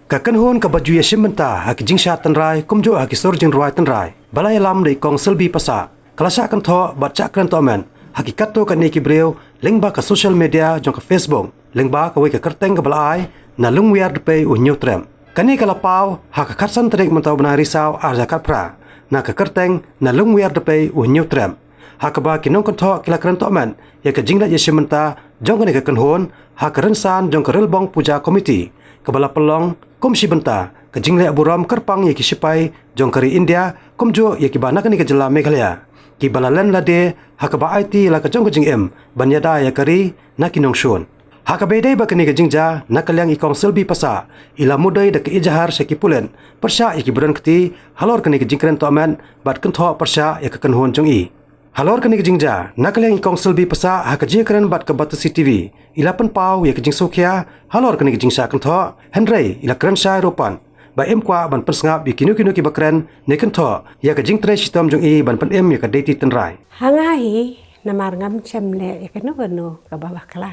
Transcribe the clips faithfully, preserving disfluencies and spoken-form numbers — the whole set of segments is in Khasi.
Ka kynhun kaba ju ïashim bynta ha ki jingshad tynrai kumjuh ha ki sur jingrwai tynrai, ba la ïalam da i Kong Selby Passah, ka la shah kynthoh bad shah kren tohmet ha ki katto katne ki briew lyngba ka social media jong ka Facebook, lyngba kawei ka kyrteng kaba la ai Na Lungwiar Dpei U Hynñiewtrep. Kane ka la paw ha ka khatsan tarik mynta u bnai Risaw arhajar khatphra na ka kyrteng Na Lungwiar Dpei U Hynñiewtrep, ha kaba ki nongkynthoh ki la kren tohmet ïa ka jingleit ïashim bynta jong kane ka kynhun ha ka rynsan jong ka Rilbong Puja Committee, kaba la pynlong kum shi bynta ka jingleh burom kyrpang ïa ki shipai jong ka ri India kumjuh ïa kiba na kane ka jylla Meghalaya, kiba la len lade ha kaba aiti la ka jong ka jingim ban ïada ïa ka ri na ki nongshun. Ha kaba ïadei bad kane ka jingjia, na ka liang i Kong Selby Passah i la mudui da ka ijahar sha ki pulit pyrshah ïa kiba don kti halor kane ka jingkren tohmet bad kynthoh pyrshah ïa ka kynhun jong i. Halor kane ka jingjia, na ka liang i Kong Selby Passah ha ka jingkren bad ka Batesi TV, i la pynpaw ïa ka jingsngewkhia halor kane ka jingshah kynthoh, hynrei i la kren shai ruh pat ba im kwah ban pynsngap ïa kino kino kiba kren ne kynthoh ïa ka jingtrei shitom jong i ban pynim ïa ka deiti tynrai. Ha nga hi, namar ngam shem leh ïa kano kano kaba bakla.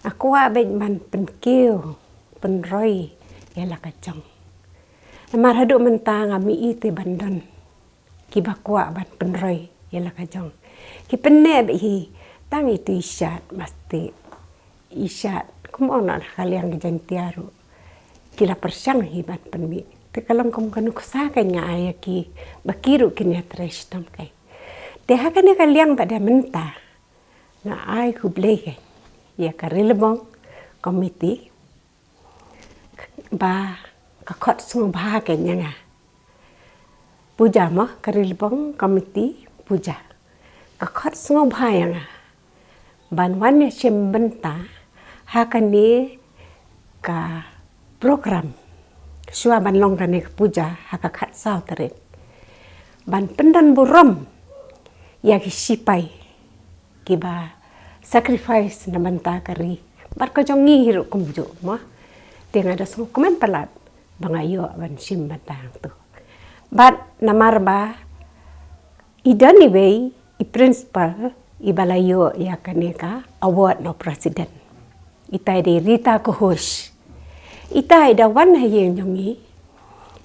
Nga kwah beit ban pynkiew pynroi ïa la ka jong. Namar haduh mynta ngam ïohi te ban don kiba kwah ban pynroi ïa la ka jong. Ki pynneh beit hi tang itu i Shad, masti i Shad, kum ong na ka liang ki Jaiñtia ruh, ki la pyrshang hi ban pynmih. Te ka long kum ka nuksa ka nga ai ïa ki ba ki ruh kin ïatrei shitom kai. Te ha kane ka liang pat de mynta nga ai khublei kai ïa ka Rilbong Committee ba ka khot sngewbha kai ïa nga. Puja mo, ka Rilbong Committee Puja, ka khot sngewbha ïa nga ban wan ïashim bynta ha kane ka program shuwa ban long kane ka puja ha ka khatsaw tarik, ban pyndon burom ïa ki shipai kiba sacrifice na bynta ka ri bad ka jong ngi hi ruh kumjuh mo. Te nga da sngewkmen palat ba nga ïoh ban shim bynta hangto. Bad namar ba i don iwei i principal iba la ïoh ïa kane ka award na u president, itai dei Rita Khush. Itai da wan ha ïing jong ngi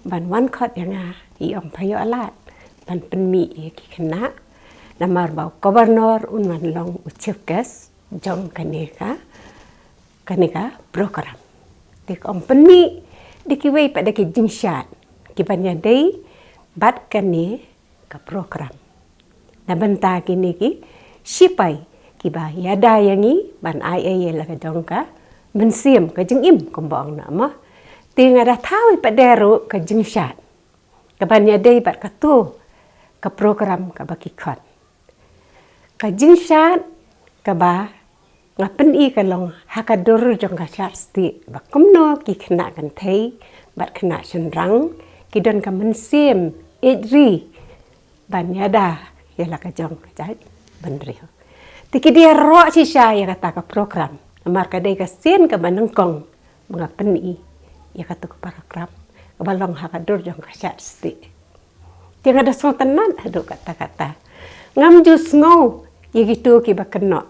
ban wan khot ïa nga, i ong pha ïoh lad ban pynmih ïa ki khynnah, namar ba u governor un wan long u chief guest jong kane ka, kane ka program. Te ka ong pynmih da kiwei pat da ki jingshad kiban ïadei bad kane ka program na bynta kine ki shipai kiba ïada ïa ngi ban ai ei ïa la ka jong ka mynsiem, ka jingim kumba ong na mo. Te nga da thaw pat de ruh ka jingshad kaban ïadei bad kato ka program kaba ki khot. Ka jingshad kaba nga pyni ka long ha ka dur jong ka shad stieh ba kumno ki khynnah kynthei bad khynnah shynrang ki don ka mynsiem ïeit ri ban ïada ïa la ka jong ka jaitbynriew. Te ki dei ruh shisha ïa kata ka program, namar ka dei ka sien kaba nyngkong ba nga pyni ïa kato ka program kaba long ha ka dur jong ka shad stieh. Te nga da sngewtynnat haduh katta katta. Ngam ju sngew ïa kito kiba kynnoh,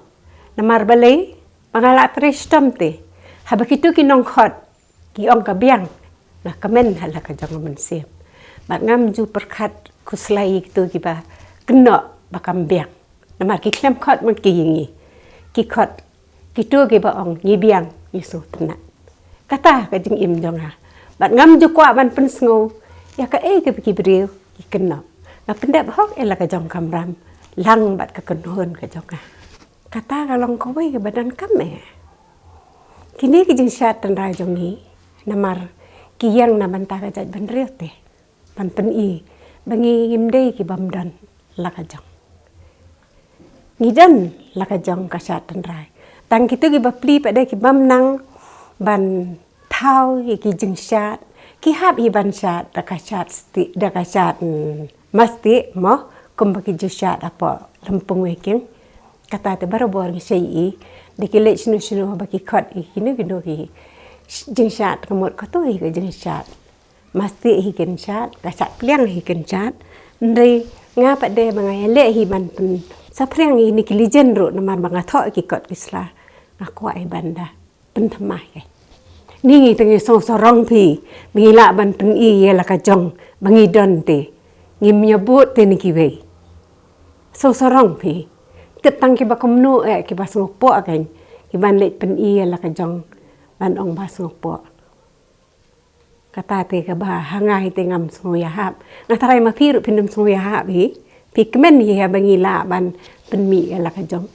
namar balei? Ba nga la trei shitom te haba kito ki nongkhot ki ong ka biang, nga kmen ha la ka jong ka mynsiem. Bad ngam ju pyrkhat khuslai ïa kito kiba kynnoh ba kam biang, namar ki khlem khot ma ki ïa ngi, ki khot kito kiba ong ngi biang, ngi sngewtynnat. Kata ka jingim jong nga. Bad ngam ju kwah ban pynsngew ïa kaei kaba ki briew ki kynnoh. Nga pyndep hok ïa la ka jong ka kamram lang bad ka kynhun ka jong nga. Kata ka long kawei kaba donkam eh. Kine ki jingshad tynrai jong ngi namar ki ïeng na bynta ka jaitbynriew te, ban pyni ba ngi ngim dei kibym don la ka jong. Ngi don la ka jong ka shad tynrai. Tang kito kiba pli pat de kibym nang ban thaw ïa ki jingshad, ki hap hi ban shad da ka shad stieh, da ka shad, mm, mastieh mo, kumba ki ju shad hapoh Lympung Weiking. Kata te barabor ngi shait da ki leit shano shano ba ki khot ïa kino kino ki jingshad, ka mut kato hi ka jingshad mastieh hi kin shad, ka shad pliang hi kin shad. Hynrei nga pat de ba nga ïaleh hi ban pynsaphriang ïa kine ki legend ruh, namar ba nga thoh ki kot ki sla, nga kwah hi ban da pynthymmai ïa ki. Ni ngi te ngi sngewsarong phi ba ngi lah ban pyni ïa la ka jong ba ngi don te. Ngim ïa bud te na kiwei. Sngewsarong phi. Tip tang kiba kumno eh kiba sngewpoh keiñ kiban leit pyni ïa la ka jong ban ong ba sngewpoh. Kata te kaba ha nga hi te ngam sngew ïahap. Nga tharai ma phi ruh phin ym sngew ïahap hi. Phi kmen hi haba ngi lah ban pynmih ïa la ka jong.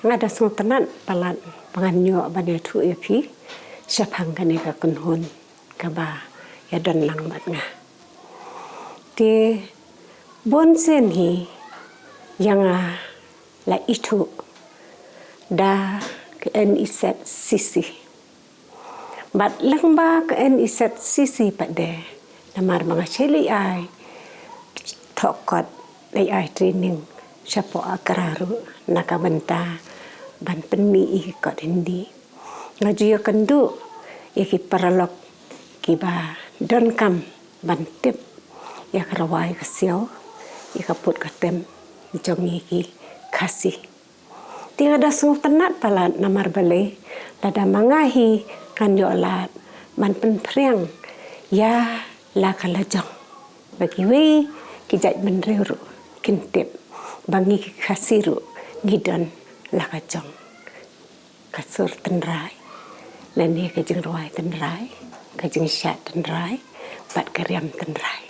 Nga da sngewtynnat palat ba ngan ïoh ban ïathuh ïa phi shaphang kane ka kynhun kaba ïadon lang bad nga. Te bun sien hi ïa nga la ithuh da ka N E Z C C. Bad lyngba ka N E Z C C pat de namar ba nga shait leit ai thoh kot, leit ai training shapoh Accra ruh na ka bynta ban pynmih ïa ki kot Hindi. Nga ju ïakynduh ïa ki paralok kiba donkam ban tip ïa ka rwai ka siaw, ïa ka put ka tem jong ngi ki Khasi. Te nga da sngewtynnat palat namar balei lada ma nga hi ngan ïoh lad ban pynphriang ïa la ka lajong ba kiwei ki jaitbynriew ruh kin tip ba ngi ki Khasi ruh ngi don la ka jong, ka sur tynrai lane ka jingrwai tynrai, ka jingshad tynrai bad ka riam tynrai.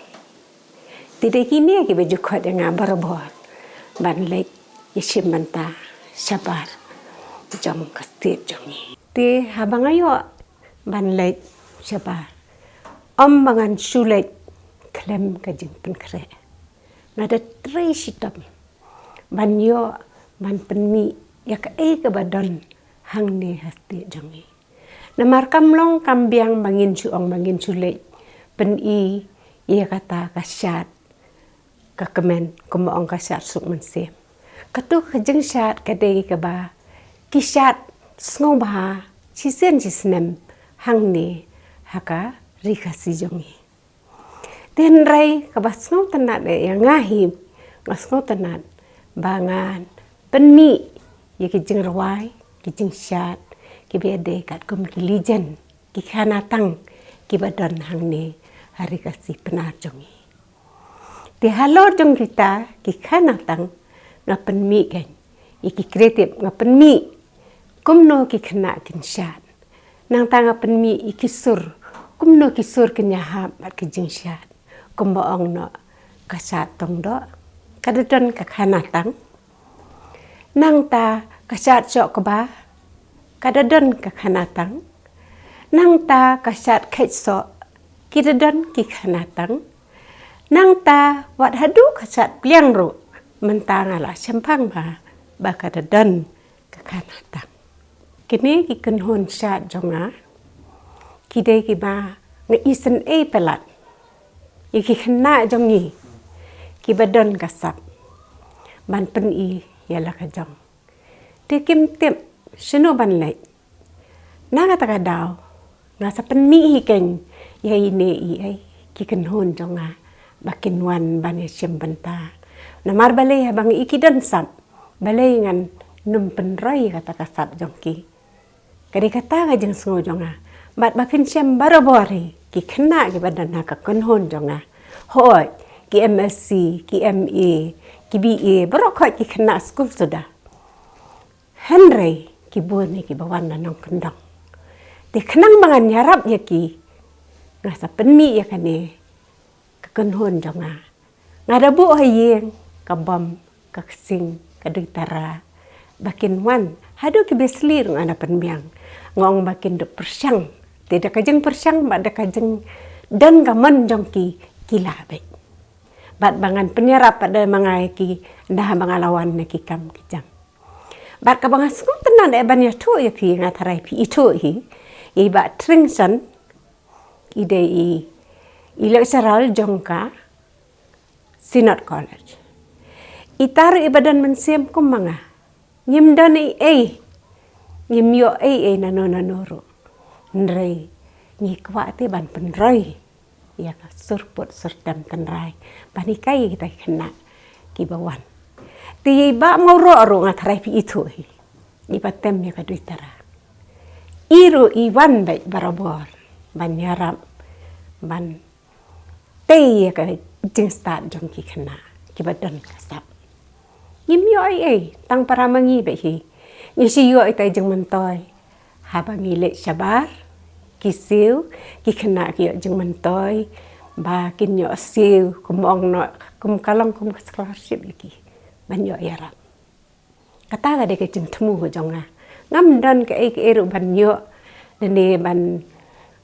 Te dei kine kiba ju khot ïa nga barabor ban leit ïashim bynta shabar jong ka state jong ngi. Te haba nga ïoh ban leit shabar, ym ba ngan shu leit khlem ka jingpynkhreh. Nga da trei shitom ban ïoh ban pynmih ïa kaei kaba don hangne ha state jong ngi. Namar kam long kam biang ba ngin shu ong ba ngin shu leit pyni ïa kata ka shad ka kmen, kumba ong ka shad suk mynsiem. Kato ka jingshad ka dei kaba ki shad sngewbha shisien shisnem hangne ha ka ri Khasi jong ngi. Te hynrei kaba sngewtynnat eh ïa nga hi, nga sngewtynnat ba ngan pynmih ïa ki jingrwai, ki jingshad kiba ïadei katkum ki legend, ki khanatang kiba don hangne ha ri Khasi Pnar jong ngi. Te halor jong kita ki khanatang nga pynmih keiñ ïa ki creative, nga pynmih kumno ki khynnah kin shad. Nangta nga pynmih ïa ki sur, kumno ki sur kin ïahap bad ki jingshad. Kumba ong noh, ka shad tong doh ka da don ka khanatang. Nangta ka shad shoh kba ka da don ka khanatang. Nangta ka shad kheit soh ki da don ki khanatang. Nangta wat haduh ka shad pliang ruh mynta nga la shemphang ba, ba ka da don ka khanatang. Kine ki kynhun shad jong nga ki dei kiba nga isynei palat ïa ki khynnah jong ngi kiba don ka sap ban pyni ïa la ka jong. Te kim tip shano ban leit. Na kata ka daw nga sa pynmih hi keiñ ïa ine i ei ki kynhun jong nga ba kin wan ban ïashim bynta. Namar balei haba nga i ki don sap, balei ngan nym pynroi ïa kata ka sap jong ki. Ka dei kata ka jingsngew jong nga. Bad ba phin shem barabor hi ki khynnah kiba don ha ka kynhun jong nga. Hooid, ki M S C, ki M A, ki B A, baroh khoit ki khynnah skul suda. Hynrei ki bun hi ki ba wan na nongkyndong. Te khnang ba ngan ïarap ïa ki, nga sa pynmih ïa kane ka kynhun jong nga. Nga da buh ha ïing, ka bom, ka ksing, ka duitara, ba kin wan. Haduh ki besli ruh nga da pynbiang. Nga ong ba kin da pyrshang. Te da ka jingpyrshang bad da ka jingdon ka mon jong ki, ki lah beit. Bad ba ngan pynïarap pat da ma nga ïa ki, ynda ba nga la wan na ki kam ki jam. Bad kaba nga sngewtynnat eh ban ïathuh ïa phi, nga tharai phi ithuh hi. I Bah Tringson, i dei i, i lecturer jong ka Synod College. Ita ruh i ba don mynsiem kum ma nga. Ngim don ei ei. Ngim ïoh ei ei nano nano ruh. Hynrei ngi kwah te ban pynroi ïa ka sur put sur tem tynrai ban hikai ïa kita ki khynnah ki ba wan. Te i Bah Mawroh ruh nga tharai phi ithuh hi. I ba tem ïa ka duitara. I ruh i wan beit barabor ban ïarap, ban tei ïa ka jingstad jong ki khynnah ki ba don ka sap. Ngim ïoh ei ei, tang para ma ngi beit hi. Ngi shu ïoh ita i jingmyntoi. Haba ngi leit shabar, ki siew, ki khynnah ki ïoh jingmyntoi, ba kin ïoh siew, kum ong noh, kum ka long kum ka scholarship ïa ki ban ïoh ïarap. Kata ka dei ka jingthmu ka jong nga. Ngam don kaei kaei ruh ban ïoh, lane ban,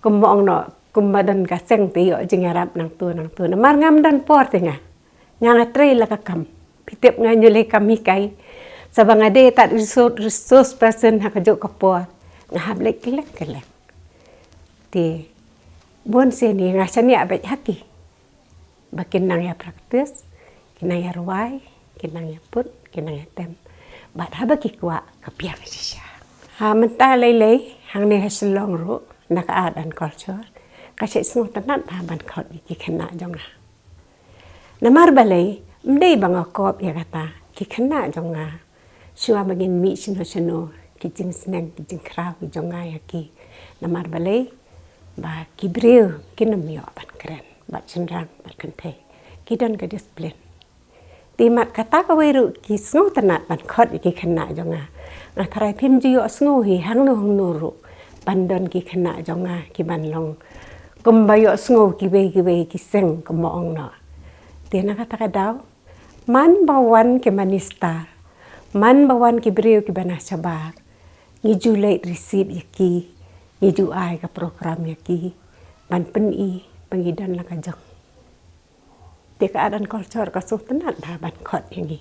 kum ong noh, kum ba don ka seng te ïoh jingïarap nangtu nangtu. Namar ngam don por te nga. Nga nga trei la ka kam. Phi tip nga ñiewlei kam hikai. Sa ba nga dei tad resource, resource person ha kajuh ka por, nga hap leit kylleng kylleng. Te bun sien hi nga shaniah beit ha ki. Ba kin nang ïa practice, kin nang ïa rwai, kin nang ïa put, kin nang ïa tem. Bad haba ki kwah ka biang shisha. Ha mynta lei lei, hangne ha Shillong ruh, na ka Art and Culture, ka shait sngewtynnat ha ban khot ïa ki khynnah jong nga. Namar balei, ym dei ba nga kop ïa kata, ki khynnah jong nga. Shuwa ba ngin mih shano shano, ki jingsneng, ki jingkhraw, ki jong nga ïa ki. Namar balei, ba ki briew, kin ym ïoh ban kren, bad shynrang, bad kynthei. Ki don ka discipline. Te mat kata kawei ruh ki sngewtynnat ban khot ïa ki khynnah jong nga. Nga tharai phim ju ïoh sngew hi hangno hangno ruh. Ban don ki khynnah jong nga ki ban long. Kumba ïoh sngew kiwei kiwei ki seng kumba ong noh. Te na kata ka daw. Man ba wan ki minister. Man ba wan ki briew ki ba na shabar. Ngi ju leit receive ïa ki. Ngi ju ai ka program ïa ki. Ban pyni, ba ngi don la ka jong. Te ka Art and Culture ka sngewtynnat da ban khot ïa ngi.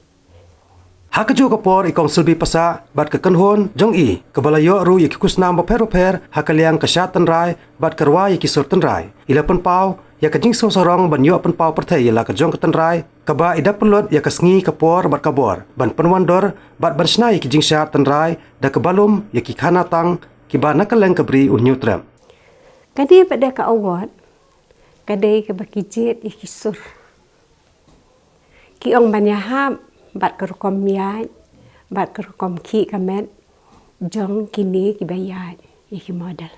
Ha kajuh ka por i Kong Selby Passah bad ka kynhun jong i, kaba la ïoh ruh ïa ki khusnam bapher bapher, ha ka liang ka shad tynrai, bad ka rwai ïa ki sur tynrai. I la pynpaw, ïa ka jingsngew sarong ban ïoh pynpaw pyrthei ïa la ka jong ka tynrai, kaba i da pynlut ïa ka sngi ka por bad ka bor, ban pynwandur, bad ban shna ïa ki jingshad tynrai, da kaba lum, ïa ki khana tang, kiba na kylleng ka bri u Hynñiewtrep. Kane pat de ka award, ka dei kaba ki jied ïa ki sur. Ki ong ban ïahap, bad ka rukom ïaid, bad ka rukom khih ka met, jong kine kiba ïaid, ïa ki model.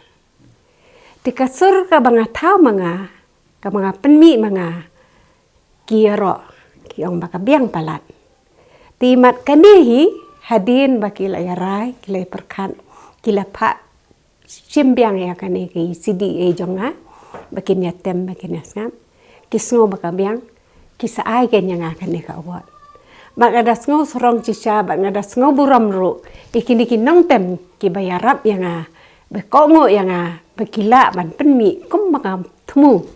Te ka sur kaba nga thaw ma nga, kaba nga pynmih ma nga, ki ïaroh, ki ong ba ka biang palat. Te mat kane hi, hadien ba ki la ïarai, ki la ïapyrkhat, ki la phah, shim biang ïa kane ka C D A jong nga, ba kin ïatem, ba kin ïasngap. Ki sngew ba ka biang, ki sa ai keiñ ïa nga kane ka award. Bad nga da sngew sarong shisha, bad nga da sngew burom ruh, ïa kine ki nongtem, kiba ïarap ïa nga, ba kohnguh ïa nga, ba ki lah ban pynmih, kum ba nga thmu,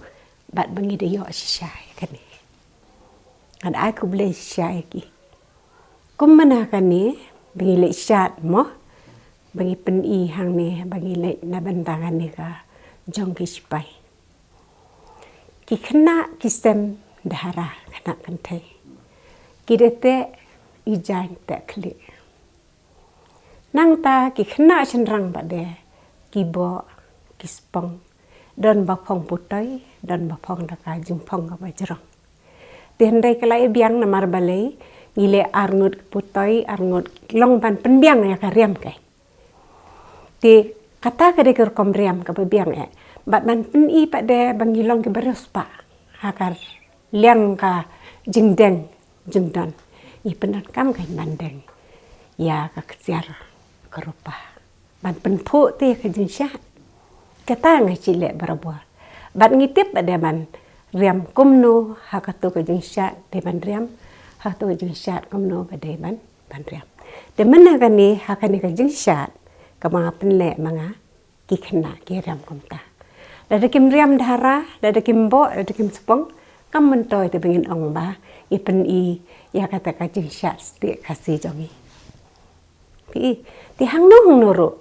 bad ba ngi da ïoh shisha ïa kane. Nga da ai khublei shisha ïa ki. Kumba na kane, ba ngi leit shad mo, ba ngi pyni hangne, ba ngi leit na bynta kane ka jong ki shipai. Ki khynnah ki sem dahara khynnah kynthei. Ki da teh ijaiñ teh khlieh. Nangta ki khynnah shynrang pat de, ki boh, ki spong, don ba phong putoi, don ba phong da ka jingphong kaba jrong. Te hynrei ka la ïa biang namar balei, ngi leh arngut putoi, arngut long ban pynbiang ïa ka riam keiñ. Te kata ka dei ka rukom riam kaba biang eh. Bad ban pyni pat de ba ngi long kiba riewspah. Ha ka liang ka jingdeng, jingdon. Ngi pyndonkam keiñ ban deng ïa ka ksiar ka rupa. Ban pynphuh te ka jingshad. Kata nga shu leh barabor. Bad ngi tip ba dei ban riam kumno ha kato ka jingshad dei ban riam. Ha kato ka jingshad kumno ba dei ban, ban riam. Te mynta kane ha kane ka jingshad kaba nga pynleh ma nga ki khynnah ki riam kumta. Lada kim riam dahra, lada kim boh, lada kim spong, kam myntoi te ba ngin ong ba i pyni ïa kata ka jingshad stieh Khasi jong i. Phi i, te hangno hangno ruh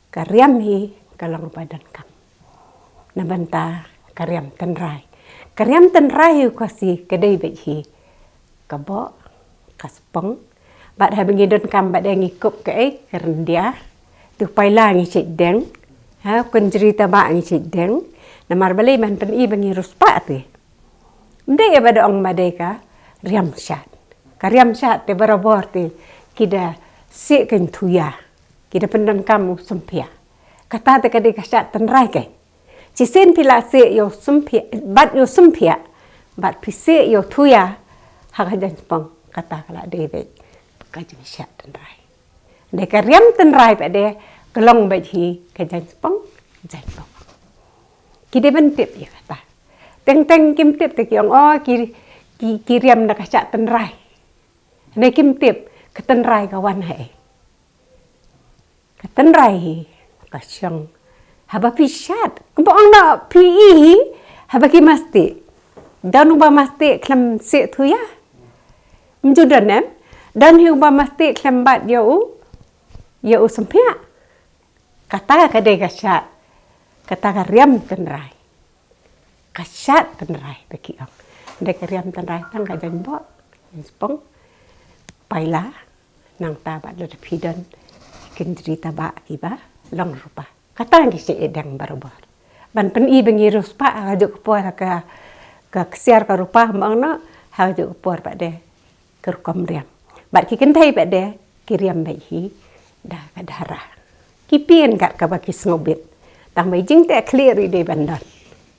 ka riam hi ka long ba donkam. Na bynta ka riam tynrai. Ka riam tynrai hi u Khasi ka dei beit hi ka boh, ka spong. Bad haba ngi donkam bad ngi kup kaei, ka ryndia. Te u paila ngi shait deng. Ha, kynjri tabah ngi shait deng. Namar balei ban pyni ba ngi riewspah te. Ym dei ba da ong ba dei ka riam shad. Ka riam shad te barabor te ki da sih kein thuia. Ki da pyndonkam u symphia. Kata te ka dei ka shad tynrai kein. Shisien phi la sih ïa u symphia, bad ïa u symphia, bad phi sih ïa u thuia, ha ka jaiñ spong, kata ka la dei beit ka jingshad tynrai. Dei ka riam tynrai pat dei ka long beit hi ka jaiñ spong, jaiñ boh. Ki dei ban tip ïa kata. Teng teng kim tip te ki ong, oh, ki, ki, ki riam da ka shad tynrai. Ne kim tip ka tynrai ka wan haei. Ka tynrai hi ka shong haba phi shad. Kumba ong noh phi i hi haba ki masti. Don uba masti khlem sih thuia. Ym ju don em. Don hi uba masti khlem bat ïa u, ïa u symphia. Kata ka dei ka shad. Kata ka riam tynrai. Ka shad tynrai ba ki ong. Dei ka riam tynrai tang ka jaiñ boh, jaiñ spong, paila, nangta bad lada phi don kynjri tabah kiba long rupa. Kata ngi shait deng barabor. Ban pyni ba ngi riewspah ha kajuh ka por ka, ka ksiar ka rupa, ym ong noh, ha kajuh ka por pat dei ka rukom riam. Bad ki kynthei pat dei ki riam beit hi da ka dahra. Ki pyngat kaba ki sngewbit. Tang ba i jingteh khlieh ruh i dei ban don.